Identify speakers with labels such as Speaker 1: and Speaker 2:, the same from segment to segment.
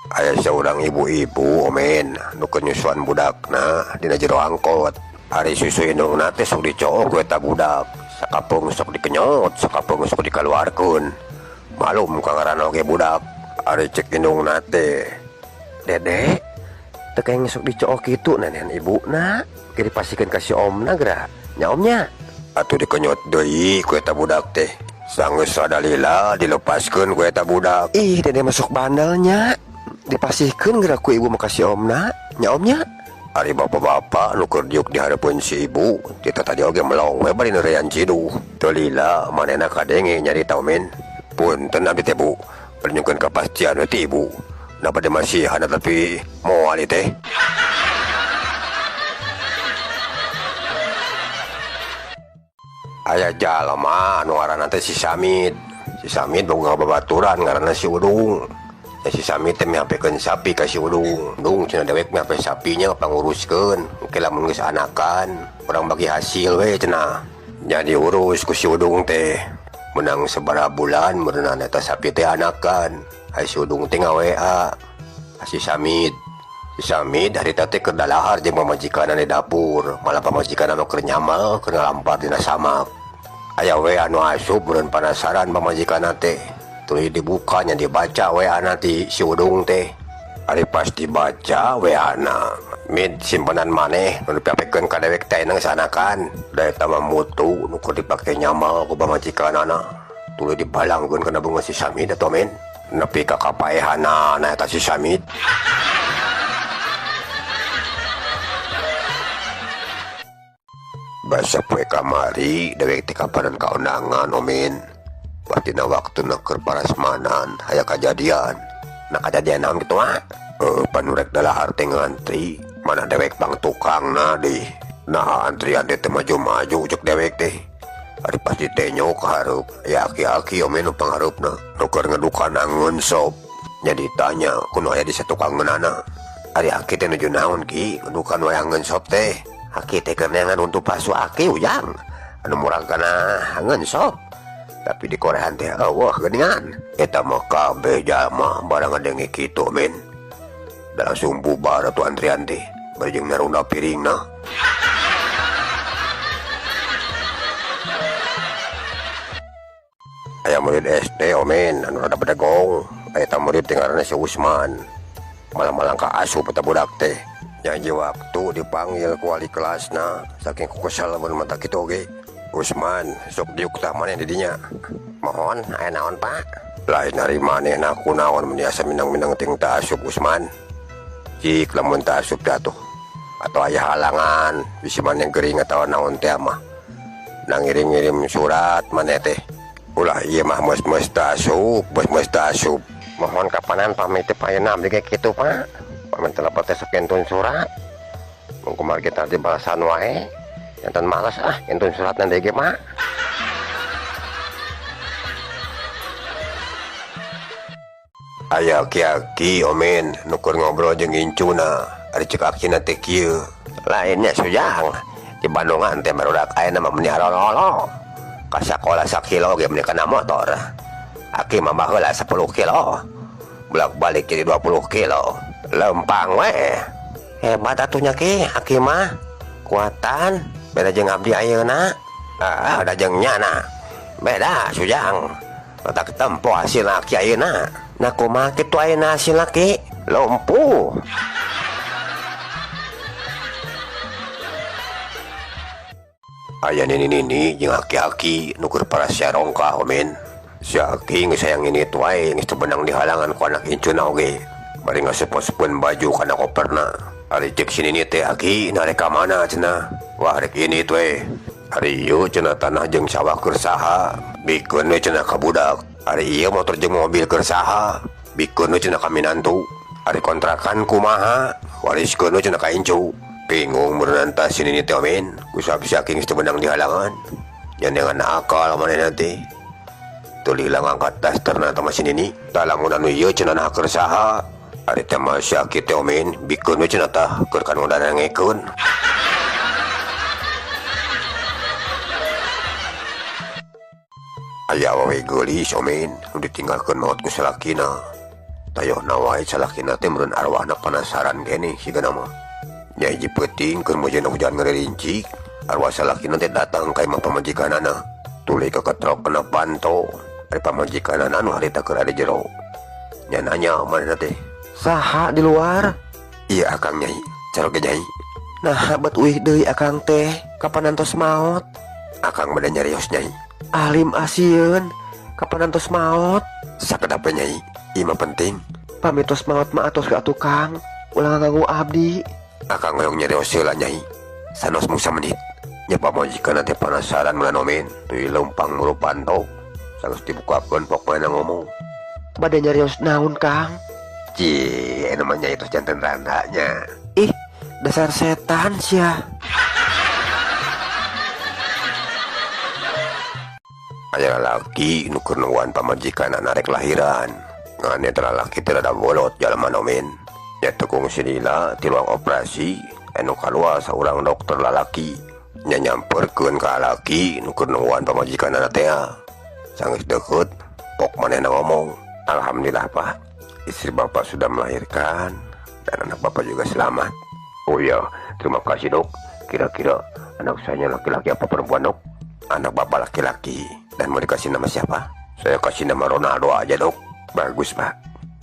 Speaker 1: Aya seorang ibu-ibu omen nu keur nyusuan budakna dina jero angkot. Ari susu indungna teh sok dicook ku eta budak. Sakapeung sok dikenyot, sakapeung sok dikaluarkeun. Malum ka ngaranna oge budak. Ari cek indungna teh, "Dede, teu kayak sok dicook kitu nenehan ibuna, ge dipasihkeun ka si omna geura." Nya omnya. Atuh dikenyot deui ku eta budak teh. Sanggeus sadalila dilepaskeun ku eta budak. Ih, dede masuk bandelnya. Dipasihkeun geura ku ibu mah ka si omna, nya omnya. Ari bapak-bapak nu keur diuk di hareupeun si ibu, tita tadi oge melong we bari neureyan ciduh. Teu lila manehna kadenge nyarita omen. Punten abdi teh bu, bari nyungkeun kapastian we ti ibu. Napa teh masihan tapi moal ieu teh. Aya jalma anu ngaranna teh si Samid. Si Samid boga babaturan ngaranna si Udung. Ya, si Samid teh mihapekeun sapi ka si Udung. Dung cenah dewek mihape sapinya panguruskeun. Engke lamun geus anakan, urang bagi hasil we cenah. Nya diurus ku si Udung teh. Menang sabaraha bulan meureunan eta sapi teh anakan. Ai si Udung teh nga-WA ka si Samid. Si Samid harita teh keur dalahar jeung pamajikanna di dapur. Malah pamajikanna nu keur nyamal, keur ngalampar dina samak. Aya we anu asup meureun panasaran pamajikanna teh. Tuluy dibukanya dibaca WA na ti si Udung teh. Ari pas dibaca WA na, "Mid, simpenan maneh nu dipapekeun ka dewek teh ayeuna geus anakan." Da eta mah mutu nu keur dipake nyamal ku pamajikanana. Tuluy dibalangkeun kana beungeut si Samid atuh men. Nepi ka kapaehanana eta si Samid. Basa poe kamari dewek teh kapanan kaundangan omen. Batina waktuna keur parasmanan aya kajadian. Nah kajadian naon kitu mah? Panurek dalahar teh ngantri, mana dewek bang tukangna deh. Nah antrian teh teu maju-maju cek dewek teh. Ari pas ditenyo ka hareup, aya aki-aki omen nu panghareupna. Nu keur ngedukan angeun sop. Nya ditanya ku nu aya di satukangeunana. Ari aki teh nuju naon ki ngedukan wae angeun sop teh? Aki teh keur neangan untu palsu aki ujang. Anu murag kana angeun sop. Tapi di korean teh eueuh geuningan. Eta mah kabeh jalma barang ngadenge kitu men. Da langsung bubar atuh antrian teh. Bari jeung narunda piringna. Aya murid SD omen anu rada bedegong. Eta murid teh ngaranna si Usman. Malang-malang ka asup eta budak teh. Janji waktu dipanggil ku wali kelasna saking kukesel mun mata kitu oge. Usman sok diuk tah maneh di dinya. Mohon aya naon Pak? Lain ari manehna kunaon mun asa minang-minang ting ta asup Usman. Cik lamun ta asup teh atuh. Atau aya halangan bisi maneh gering atawa naon teh mah. Nang ngirim-ngirim surat maneh teh. Ulah ieu mah meus-meus ta asup, meus-meus ta asup. Mohon kapanan pamit teh payeuna abdi ge kitu Pak. Pamit telepon teh sok kentun surat. Mun kumargi tadi balasan wae. Jantan malas ah kentun suratna deui ge Pak. Aya aki-aki omen nu keur ngobrol jeung incuna. Ari cek akina teh kieu. Lainnya sujang di Bandungan teh barudak ayeuna mah meuni arololo. Ka sakola sakilo ge meuni kana motor. Aki mah baheula 10 kilo. Bolak-balik jadi 20 kilo. Lempang we. Hebat atuh nya ki, aki mah. Kuatan beda jeung abdi ayeuna. Ah, da jeung nyana. Beda sujang. Otak tempo hasil aki ayeuna. Nah kumaha kitu ayeuna hasil aki? Lumpuh. Aya nini-nini jeung aki-aki nu keur parasea rongkah omen. Si aki geus hayang ini wae geus teu beunang dihalangan ku anak incuna oge. Bari ngasup-asupkeun baju kana koperna. Ari cek si nini teh aki nah rek ka mana cenah? Wah rek ini we. Ari ieu cenah tanah jeung sawah keur saha? Bikeun we cenah ka budak. Ari ieu motor jeung mobil keur saha? Bikeun we cenah ka minantu. Ari kontrakan kumaha? Wariskeun we cenah ka incu. Bingung meureunana tah si nini teh omen. Ku sabab si aki geus teu beunang dihalangan. Nyandeungan akal manehna teh. Tuluy ngangkat dasterna tah si nini. Tah lamun anu ieu cenah nah keur saha? Ari teh mah si aki teh omen bikeun we cenah tah keur ka nu darangekeun. Aya awewe geulis omen nu ditinggalkeun maot ku salakina. Tayohna wae salakina teh meureun arwahna penasaran keneh sigana mah. Nya hiji peuting keur musim hujan ngerincik, arwah salakina teh datang ka imah pamajikanana. Tuluy keketrok kena panto. Ari pamajikanana anu harita keur ada jero. Nya nanya manehna teh, "Saha di luar?" "Iya akang nyai, caroge nyai." "Nah bet uih deui akang teh, kapan antos maot?" "Akang bade nyarios nyai." "Alim asieun, kapan antos maot?" "Sakedap we nyai, ieu mah penting." "Pamit tos maot mah atos ka tukang, ulah ngaganggu abdi." "Akang hoyong nyarios heula nyai." "Sanos mung samenit." Nya pamajikanna teh penasaran mulanomen, tuluy leumpang muru panto. Sanggeus dibukakeun pok manehna ngomong, "Bade nyarios naon Kang?" "Cih, anu mah nyai tos janten randanya." "Ih, dasar setan sia." Aya lalaki nu keur nungguan pamajikanna rek lahiran. Ngan eta lalaki teh rada bolot jalma nomen. Nya teu kungsi lila ti ruang operasi anu kaluar saurang dokter lalaki. Nya nyamperkeun ka lalaki nu keur nungguan pamajikanna teh. Sanggeus deukeut, pok manehna ngomong, "Alhamdulillah Pak, istri Bapak sudah melahirkan dan anak Bapak juga selamat." "Oh iya, terima kasih dok. Kira-kira anak saya laki-laki apa perempuan dok?" "Anak Bapak laki-laki. Dan mau dikasih nama siapa?" "Saya kasih nama Ronaldo aja dok." "Bagus Pak."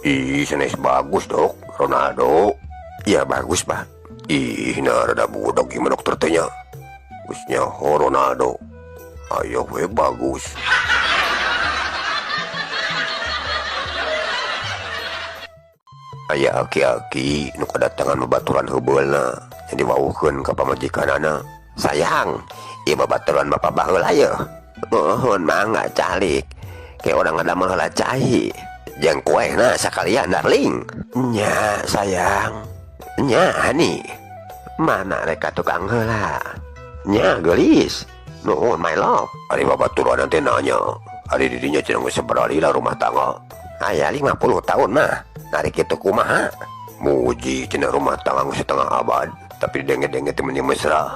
Speaker 1: "Ih, senes bagus dok, Ronaldo." "Iya bagus Pak." "Ih, nah rada budak gimana dokter tehnya. Geus nyaho Ronaldo. Ayo we bagus." Aya aki-aki nu kadatangan babaturan heubeulna nya diwawuhkeun ka pamajikanana. "Sayang, ieu babaturan bapak baheula yeuh." "Nuhun mangga calik. Ke urang ngadamel heula cai. Jeung kuehna sakalian darling." "Nya sayang." "Nya hani. Mana rek ka tukang heula?" "Nya geulis. Nuhun my love." Ari babaturan teh nanya, ari di dinya cenah geus sabaraha lila rumah tangga? "Aya 50 tahun mah." "Narik kitu kumaha?" "Muji cenah rumah tangga geus setengah abad, tapi denge-denge teh meni mesra."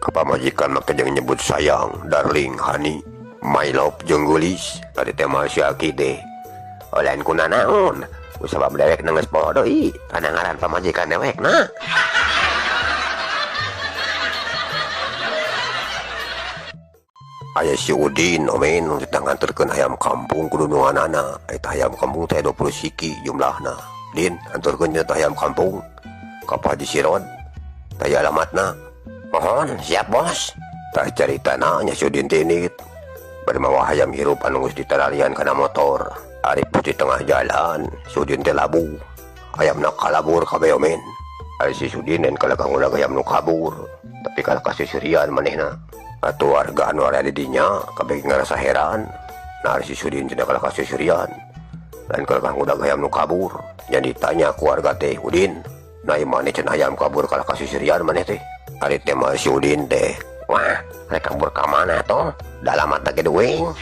Speaker 1: Ka pamajikan mah jeung nyebut sayang, darling, honey, my love jeung geulis. Tadi teh mah si aki teh. "Oh lain kuna naon, ku sabab dewek geus poho deui kana ngaran pamajikan dewekna." Aya si Udin omen nu nganterkeun ayam kampung ku dudunganana. Eta ayam kampung teh 20 siki jumlahna. "Din, anturkeun eta ayam kampung ka Pak Haji Sirod. Taya alamatna." "Mohon, siap bos." Tah caritana nya si Udin teh indit. Bari mawa hayam hirup anu geus ditaralian kana motor. Ari di tengah jalan, si Udin teh labuh. Ayamna kalabur kabeh omen. Ari si Sudin dan kalah ngudag ayam nu kabur, tapi kalah kasisirian manehna. Atuh warga anu aya di dinya kabeh ngarasa heran. Nah si Sudin cenah kalah kasisirian. Lain kalah ngudag ayam nu kabur. Nya ditanya ku warga teh, "Udin, nah ieu maneh cenah ayam kabur kalah kasisirian maneh teh." Ari teh mah si Udin teh, "Wah, rek kabur ka mana toh? Dalamat ge duing."